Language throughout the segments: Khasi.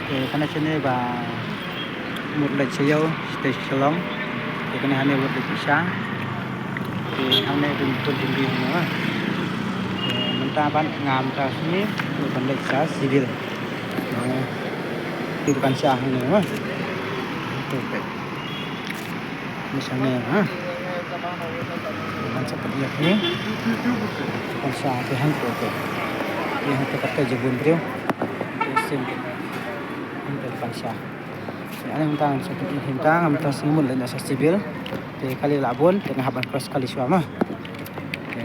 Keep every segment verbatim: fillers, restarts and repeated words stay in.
Te kane shane ba mut leit sha ïew, sha Shillong. Te kane hangne mut leit sha. Te hangne dang pun ding ding hangne. Te mynta pat nga mynta shane mut ban leit sha Civil. Te dukan sha hangne ma. Te peit. Ni shane ha. Dukan sha pat ïa phi. Dukan sha te hangto te. Ïa hangto katta jingbun briew. Te sien. Hangto dukan sha. Te ani mynta ngam sa pynïaid hi mynta, ngam mynta sngi mut leit noh sha Civil. Te kali la bun, te nga hap ban cross kali shuwa ma. Te.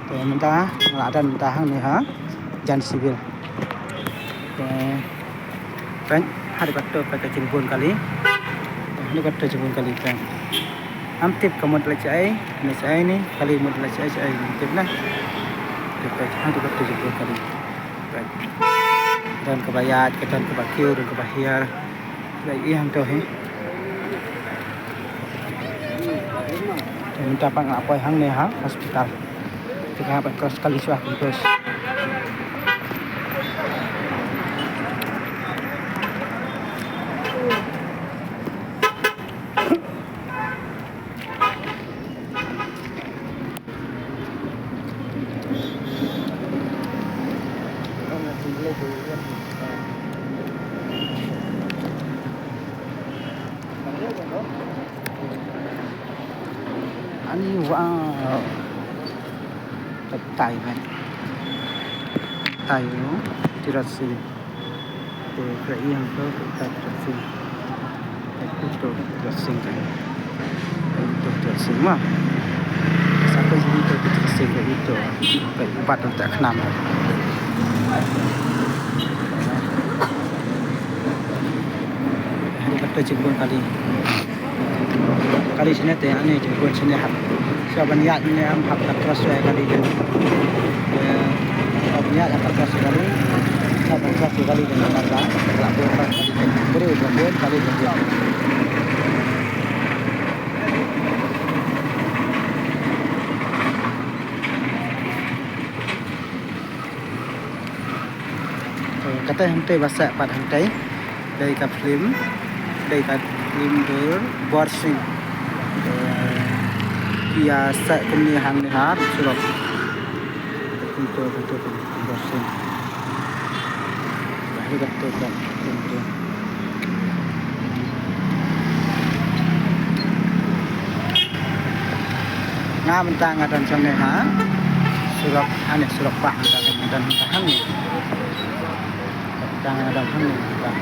Te mynta nga la don mynta hangne ha jan Civil. Te peit, haduh kato peit ka jingbun kali. Haduh kato jingbun kali peit. Ngam tip ka mut leit shaei, ne shaei ne, kali mut leit shaei, shaei ngam tip na. Te peit, haduh kato jingbun kali. Peit. Don kaba ïaid, ka don kaba kiew, don kaba hiar. Peit, ïa hangto hi. Te mynta pat nga la poi hangne ha hospital. Te nga hap ban cross kali shuwa ban cross. Ani, wow. Tai man. Tai no. Tirat sini. Te kra ïa hangto, te kra sing. Te uto kra sing kan. Te uto kra sing ma. Sa ko uto kra sing, te uto. Te bat te khnam. Te kata jingbun kali. Kali shane te ani jingbun shane hap. Shuwa ban ïaid ne em hap ban cross ïa kali. Eh, shuwa ban ïaid hap ban cross ïa kali. Shuwa ban cross ïa kali te namar ba la bun ba kali te. Briew ba bun kali ba bun. Kata hangtei ba sah pat hangtei. Dei ka film, dei ka film dur Borsing. Ïa sah kumne hangne ha surok. Kumto kumto Borsing. Bahri kata ka film dur. Nga mynta nga don shane ha surok, ane surok ba nga don mynta hangne. Mynta nga don hangne mynta.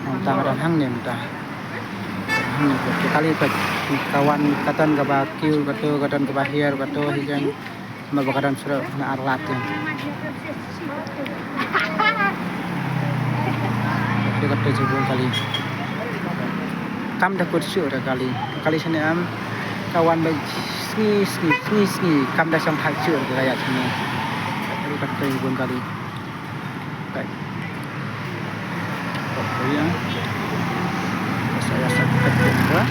Mynta nga don hangne mynta. Hangne ka kali ka wan ka don kaba kiew kato, ka don kaba hiar kato hi jeng. Ba ka don surok na arlat ïa. Ïa kato jingbun kali. Kam da kut shuh da kali. Kali shane em ka wan ba sngi sngi sngi sngi kam da shong thait shuh da ka ïa shane. Ïa kato jingbun kali. Peit. Peit ïa. Sa ïa sa peit ïa.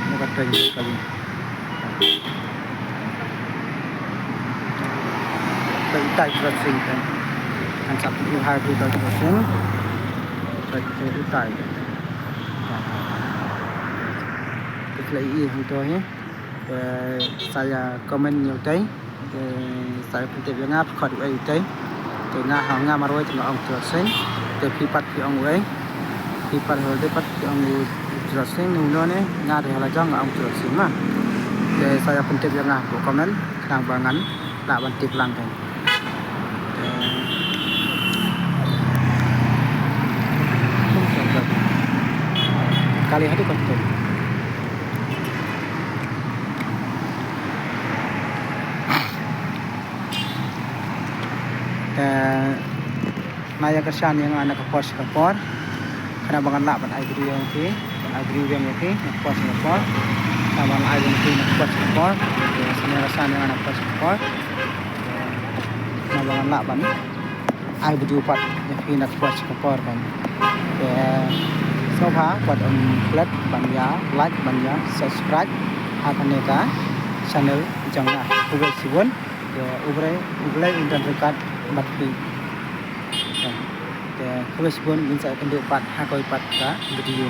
Ïa kato jingbun kali. Peit itai crossing kan. Kan sap ïa hai peit crossing. Peit itai. Peit la ïa hangto hi. Te sa ïa comment ïa utai. Te sa ïa pyntip ïa nga phi khot uei utai. Te nga ha nga marwei te nga ong Tirotsing. Te phi pat phi ong uei. Phi pat ha te pat phi ong u Tirotsing ne uno ne nga te ha la jong nga ong Tirotsing ma. Te sa ïa pyntip ïa nga hapoh comment khnang ba ngan lah ban tip lang kan. Te kali haduh kato. Te na ïa kyrshan ïa nga na ka por sha ka por. Khnang ba ngan lah ban ai video ïa phi, ban ai video ïa phi na ka por sha ka por. Khnang ba ngan ai video ïa phi na ka por sha ka por. Te sngewbha kyrshan ïa nga na ka por sha ka por. Naba ngan lah ban ai video pat ïa phi na kawei ka por kan. Te sngewbha wat ym klet ban ïa like ban ïa subscribe ha kane ka channel jong nga. Khublei shibun. Te U Blei, U Blei un don ryngkat bad phi. Te khublei shibun, ngin sa ïakynduh pat ha kawei pat ka video.